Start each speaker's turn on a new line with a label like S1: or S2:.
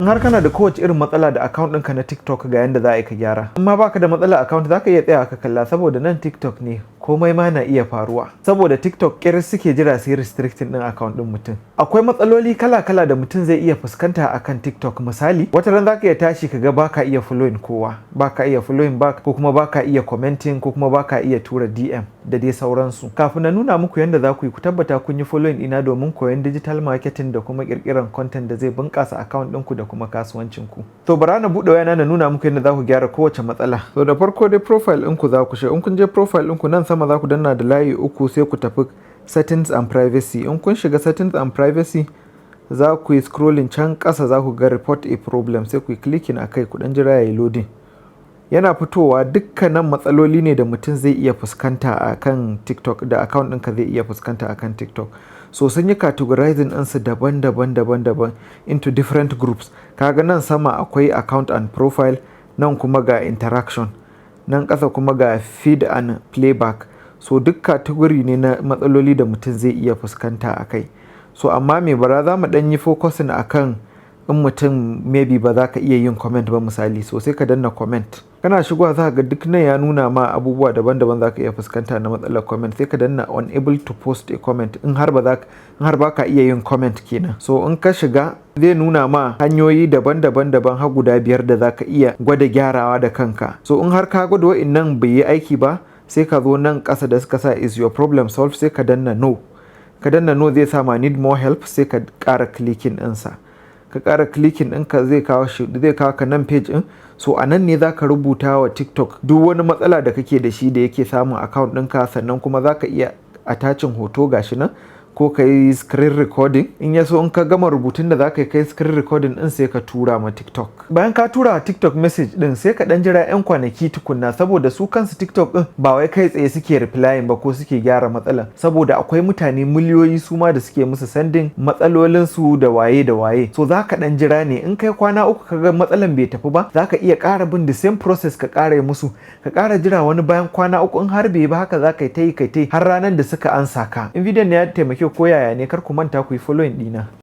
S1: In har kana da kowace irin matsala da account ɗinka na TikTok, ga yanda za a yi ka gyara. In ma baka da matsala account, za ka iya tsaya ka kalla, saboda nan TikTok ne, komai ma na iya faruwa. Saboda TikTok ƙiris suke jira su yi restricting ɗin account ɗin mutum. Akwai matsaloli kala-kala da mutum zai iya fuskanta akan TikTok. Misali, wata ran za ka iya tashi ka ga baka iya following kowa, baka iya following back, ko kuma baka iya commenting, ko kuma baka iya tura DM da dai sauransu. Kafin na nuna muku yanda za ku yi, ku tabbata kun yi following ɗina domin koyon digital marketing da kuma ƙirƙiran content da zai bunƙasa account ɗinku da kuma kasuwancinku. To, bara na buɗe wayana na nuna muku yadda za ku gyara kowace matsala. So da farko dai, profile ɗinku za ku shiga. In kun je profile ɗinku, nan sama za ku danna da layi uku, sai ku tafi settings and privacy. In kun shiga settings and privacy, za ku yi scrolling can ƙasa, za ku ga "report a problem", sai ku yi clicking a kai, ku ɗan jira ya yi loading. Yana fitowa, dukkanin matsaloli ne da mutum zai iya fuskanta a kan TikTok, da account ɗinka zai iya fuskanta a kan TikTok. So sun yi categorizing ɗinsu daban-daban daban-daban into different groups. Kaga nan sama akwai account and profile, nan kuma ga interaction, nan ƙasa kuma ga feed and playback. So duk category ne na matsaloli da mutum zai iya fuskanta a kai. So amma me, bara za mu ɗan yi focusing a kan in mutum maybe ba za ka iya yin comment ba, misali. So sai ka danna comment. Kana shigowa, za ka ga duk nan ya nuna ma abubuwa daban-daban za ka iya fuskanta na matsalar comment. Sai ka danna "unable to post a comment", in har ba ka iya yin comment kenan. So in ka shiga, zai nuna ma hanyoyi daban-daban daban har guda biyar da za ka iya gwada gyarawa da kanka. So in har ka gwada wa'innan bai yi aiki ba, sai ka zo nan ƙasa da suka sa "Is your problem solved?", sai ka danna "no". Ka danna "no", zai sa ma "need more help", sai ka ƙara clicking ɗinsa. Ka ƙara clicking ɗinka, zai kawo ka nan page ɗin. So a nan ne za ka rubuta wa TikTok duk wani matsala da kake da shi da yake samun account ɗinka. Sannan kuma za ka iya attaching hoto, gashi nan, ko ka yi screen recording. In ya so, in ka gama rubutun da za ka yi, kai screen recording din, sai ka tura ma TikTok. Bayan ka tura wa TikTok message din, sai ka dan jira 'yan kwanaki tukunna, saboda su kansu TikTok din ba wai kai tsaye suke replying ba ko suke gyara matsalan, saboda akwai mutane miliyoyi su ma da suke musu sending matsalolin su da waye da waye. So za ka dan jira ne. In kai kwana 3 ka ga matsalan bai tafi ba, za ka iya ƙara bin the same process, ka ƙara yi musu, ka ƙara jira wani bayan kwana 3. In har bai ba, haka za ka yi ta yi, kai ta yi har ranar da suka ansa ka. In bidiyon ne ya taimake ko yaya ne, kar ku manta ku yi following ɗina.